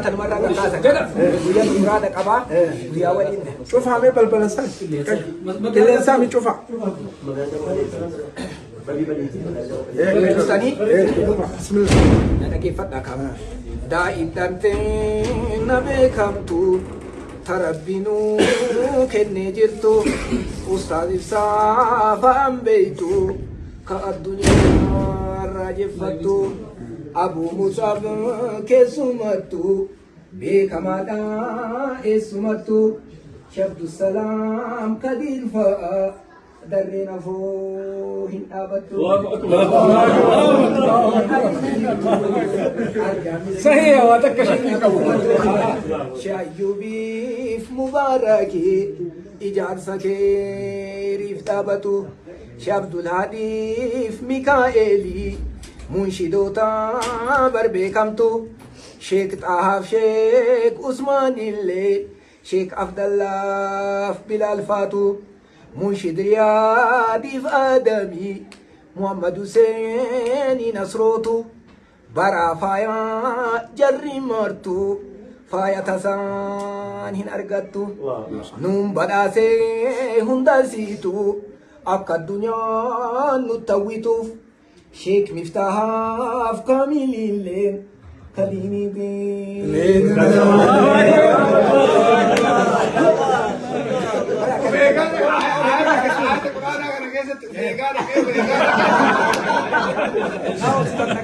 Tanumarraa kakaasan. Guyyaa muraada qabaa. Guyyaa waliin. Cufaamee balbala isaa. Qilleensaa mi cufa. Dursanii Bismillah. na dhaggeeffadhaa kaama. Daa'imdhamtee na beekamtu tarabbinuu kennee jirtu ustaaz ibsaa fa'aan beeytu ka addunyaa raajeffattu abuu musaaf keessumattu beekamaadha eessumattu shabdusalaam kadiir fa'a darreen afoo hin dhaabattu. Sahii waa takka shakkii qabu. Shaayyubiif mubaarakii ijaarsa keeriif dhaabatu Abdulhaadiif Mikaa'eelii munshidoota barbeekamtu Sheek Xaahaaf Sheek Usmaanillee Sheek Abdallaaf Bilaal Faatu Munshid Riyaadiif Adamii Muhammad Huseenii Nasrootu baraa faayaa jarri martu faaya tasaan hin argattu nuun badhaasee hunda siitu akka addunyaan nu tawwituuf sheek miftaahaaf kaamilillee kadiinii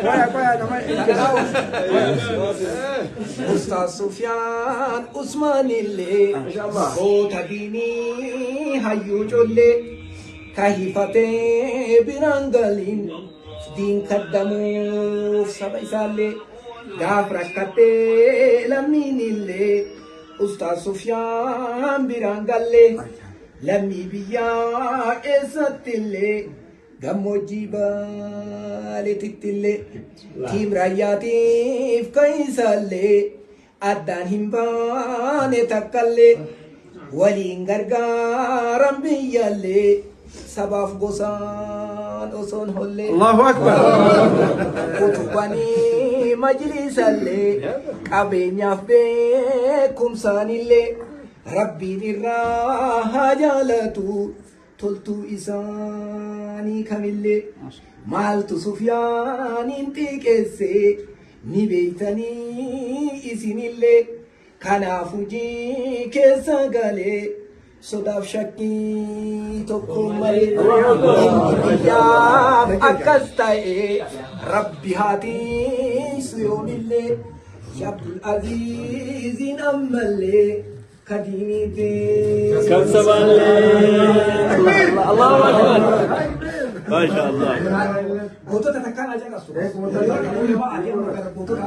Qoya qoya nama. Ustaz Sufyaan Usmaanillee goota diinii hayyuu collee ka hifatee biraan galiin diin kaddamuuf saba isaallee gaaf rakkattee lammiinillee Ustaz Sufyaan biraan gallee lammii biyyaa eessattillee gammoojjii baaleetittillee tiim raayyaatiif ka'iisaallee addaan hin baane takkallee waliin gargaaran biyyaallee sabaaf gosaan osoon hollee Allahu Akbar. utubanii majlisallee qabeenyaaf beekumsaanillee rabbiin irraa haa jaalatu toltuu isaanii kamillee maaltu sufyaaniin xiiqeesse ni beeytanii isinillee kanaaf hojii keessa galee sodaaf shakkii tokko malee inni biyyaaf akkas ta'e rabbi haatiisu yoomillee Abdul Aziiziin ammallee kadiinii beeku. Kan sabaallee. Allahu Akbar. Maasha Allah. Gootota takkaan aja qabsu. Gootota.